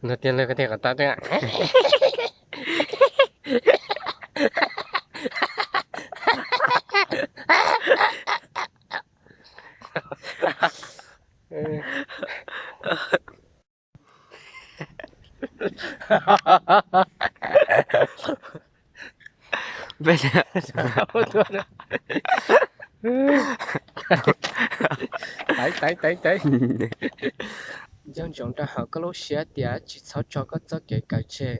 Luag tias luag ko tias kom tau tiag. Teev teev teev teev. Nco ntsoov rau hauv koj lub siab tias tsis txhob tso koj txoj kev kawm tseg.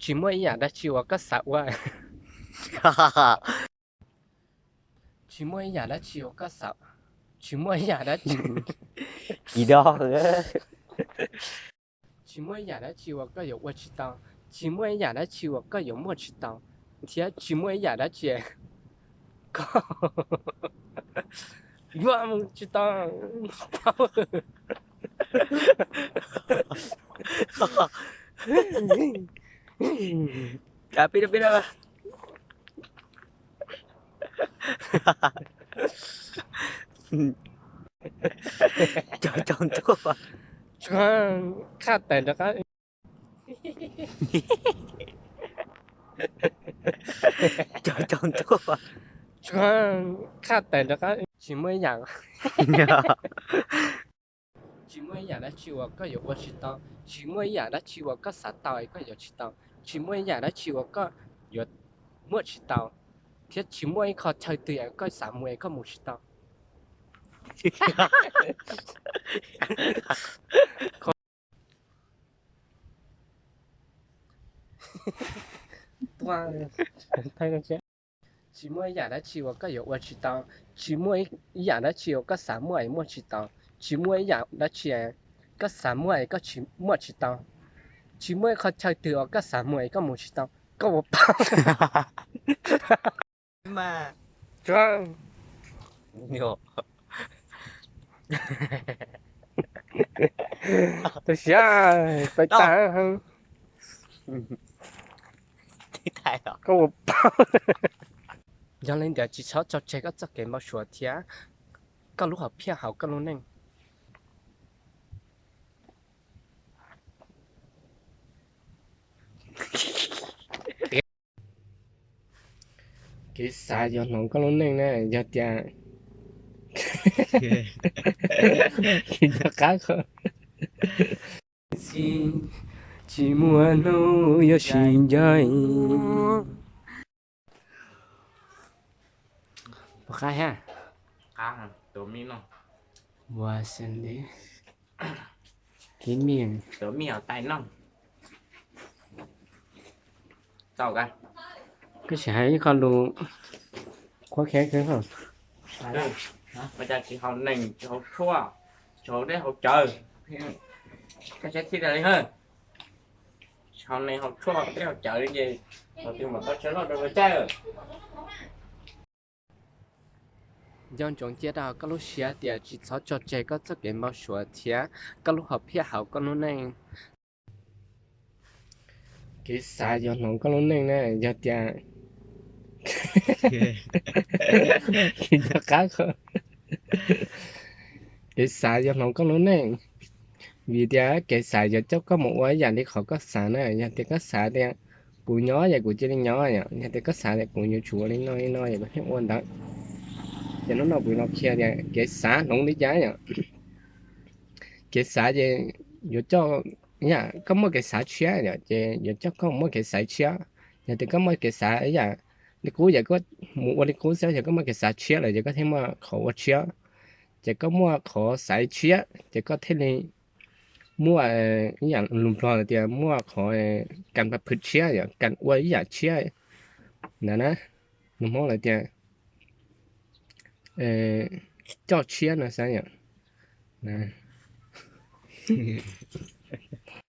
Tsis muaj ib yam dab tsi uas koj xav ua. Tsis muaj ib yam dab tsi uas koj xav, tsis muaj ib yam dab tsi. Kis do. Tsis muaj ib yam dab tsi uas koj yuav ua tsis tau, tsis muaj ib yam dab tsi uas koj yuav muaj tsis tau, thiab tsis muaj ib yam dab tsi koj yuav mus tsis tau. Cov pib rau pib rau. Cov cov ntuj. Khaj tais rov qab. Cov cov ntuj. Khaj tais rov qab. Tsis muaj ib yam. Tsis muaj ib yam dab tsi uas koj yuav ua tsis tau, tsis muaj ib yam dab tsi uas koj xav tau es koj yuav tsis tau, tsis muaj ib yam dab tsi uas koj yuav muaj tsis tau, thiab tsis muaj ib qho chaw twg es koj xav mus es koj mus tsis tau. Tsis muaj ib yam dab tsi uas koj yuav ua tsis tau, tsis muaj ib yam dab tsi uas koj xav muaj es muaj tsis tau, tsis muaj ib yam dab tsi koj xav muaj es koj tsis muaj tsis tau, tsis muaj ib qho chaw twg uas koj xav mus es koj mus tsis tau. Koj ua pa. Tus siab pais tag. Koj ua pa. Yog li ntawd tsis txhob tso tseg koj txoj kev npau suav thiab koj lub hom phiaj hauv koj lub neej. Kev xav yuav hloov koj lub neej na yog tias, tsis muaj hnub yuav sib ncaim. Puas qab thiab? Ua xwb li. Kev mij, koj tsis hais ib qho lus qhuab qhia kawg. Ua cas tsis haus nees, tsis haus tshuaj, tsis haus dej haus cawv, koj saib txij tas li na. Tsis haus nees haus tshuaj haus dej haus cawv li ces thaum twg mam tau chaw loj rau luag caij. Nco ntsoov cia rau koj lub siab tias tsis txhob tso tseg koj txoj kev npau suav thiab koj lub hom phiaj hauv koj lub neej. Kev xav yuav hloov koj lub neej na yog tias, kev xav yuav hloov koj lub neej. Vim tias kev xav yuav coj koj mus ua ib yam li qhov koj xav na. Yog tias koj xav tias kuv nyob ces kuv cia li nyob yom, yog tias koj xav tias kuv yuav tsum ua li no li no ces koj thiaj ua ntawd. Ces hnub no kuv los qhia tias kev xav hloov li cas yom. Kev xav ces yuav coj, yam koj muaj kev xav tshiab yom, ces yuav coj koj muaj kev xav tshiab. Yog tias koj muaj kev xav ib yam li qub ces koj mus ua li qub xwb, yog koj muaj kev xav tshiab lawm ces koj thiaj muaj qhov ua tshiab. Ces koj muaj qhov xav tshiab ces koj thiaj li muaj, ib yam lus Nplog tias muaj qhov kas pab phwm tshiab yom, kas ua ib yam tshiab ntawd na. Lus Hmoob lawv tias coj tshiab no xav yom.